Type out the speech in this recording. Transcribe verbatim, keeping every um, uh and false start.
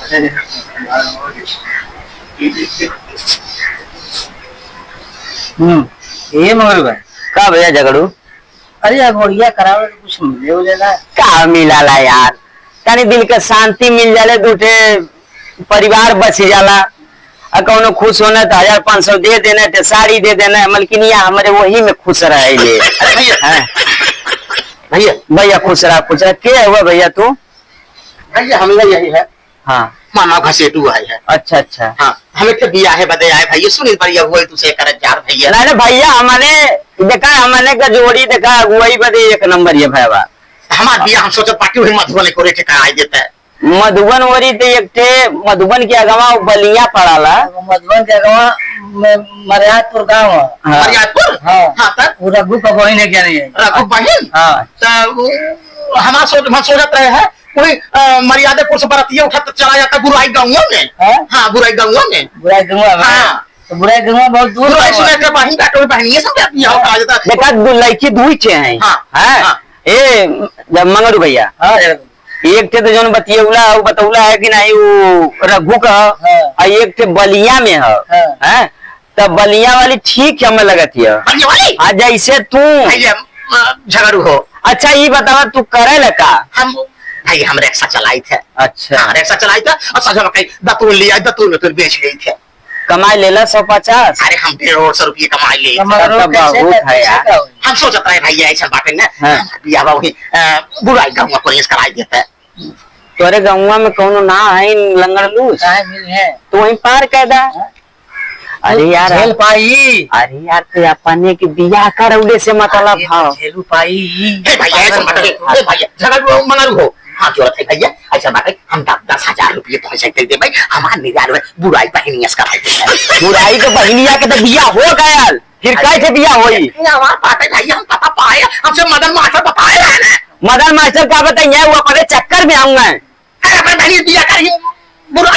हम्म, ये मगर भाई। का भैया झगड़ू? अरे, अगोरिया करावे तो कुछ मिले हो जाएगा। का मिलाला यार, तनी दिल के शांति मिल जाले, दू ठे परिवार बच जाला। आ कौनो खुश होना तो हजार पाँच सौ दे देना, तो साड़ी दे देना, मलकिनिया हमरे वही में खुश रहे ले। अरे भैया, हाँ। भैया। भैया खुश रहा, खुश रहा। के हुआ भैया तू? भैया, हम यही है। हाँ। मामा घसेटू आए हैं। अच्छा, अच्छा। हाँ, हम एक ठे बियाहे बदे आए भैया, सुनील बढ़िया हुआ तुझसे करत जार भैया। नहीं, नहीं भैया, हमने देखा, हमने का जोड़ी देखा, अगुवाई बदे एक नंबर ये भैया। हमार बियाह हम सोचत बाकी वही मधुबन को रेट कराई देता है। मधुबन वरी तो एक ठे, मधुबन के अगवा बलिया पड़ाला। मधुबन के अगवा में मरियादपुर गाँव है। हाँ। मरियादपुर? हाँ। हाँ, तब? वो रघु का बहिन है क्या नहीं है? रघु बहिन? हाँ। तो वो हमार सोच, हम सोचत रहे हैं, वही, अ, मर्यादेपुर से बरतिया उठा तो चला जाता बुराई गंगवा में। हाँ? हाँ, बुराई गंगवा में। बुराई गंगवा में। हाँ। तो बुराई गंगवा बहुत दूर बुराई है। सुने के बहिन का कोई बहनिये सब रहती है, हाँ। कहा जाता है। देखा, दो लड़की दुई ठे हैं। हाँ, हैं? हाँ। ए, जब मंगरू भैया। हाँ, जब एक ठे तो जौन बतियौला है, वो बतौला है कि नहीं, वो रघु का है, हाँ। और एक ठे बलिया में है, हाँ। हैं? तब बलिया वाली ठीक है, हमें लगत है। बलिया वाली? आ, जैसे तू। भैया, अ, झगड़ू हो। अच्छा, ये बतावा, तू करे ले का? हम, भाई, हम रिक्शा चलाई थे। अच्छा। हाँ, रिक्शा चलाई थे, और सजा में कहीं दतुन लिया, दतुन में तुर बेच गई थे। कमाई लेला सौ पचास? अरे, हम डेढ़ सौ रुपये कमाई ले। कमाई तब तो कैसे बहुत कर, है कैसे यार। कर? हम सोचत रहे, भैया, ऐसा बात है ना, हाँ। बियाह वही, अ, बुराई गंगवा को रेस कराई देता है। तोरे गंगवा में कौनो ना है लंगड़ लूस? काहे मिल है? तो वहीं पार कर दा। हाँ। अरे यार, झेल पाई। अरे यार, ते अपने के बियाह करौले से मतलब अरे, हो। झेलू पाई। ए भैया, ऐसा बात है। ए भैया, झगड़ मंगरू हो। हाँ, जोरत है भैया, ऐसा बात है, हम दस, दस हजार रुपये तो ऐसे दे दे भाई, हमार निगाह में बुराई बहनिया से कराई दे। बुराई तो बहनिया के तो बियाह हो गया, फिर अरे, कैसे बियाह होई? ये हमार बात है भैया, हम पता पाए, हमसे मदन मास्टर बताए रहे हैं। मदन मास्टर का बताइए, वो अपने चक्कर में आऊंगा। अरे, अपने बहनी बियाह करी, बुराई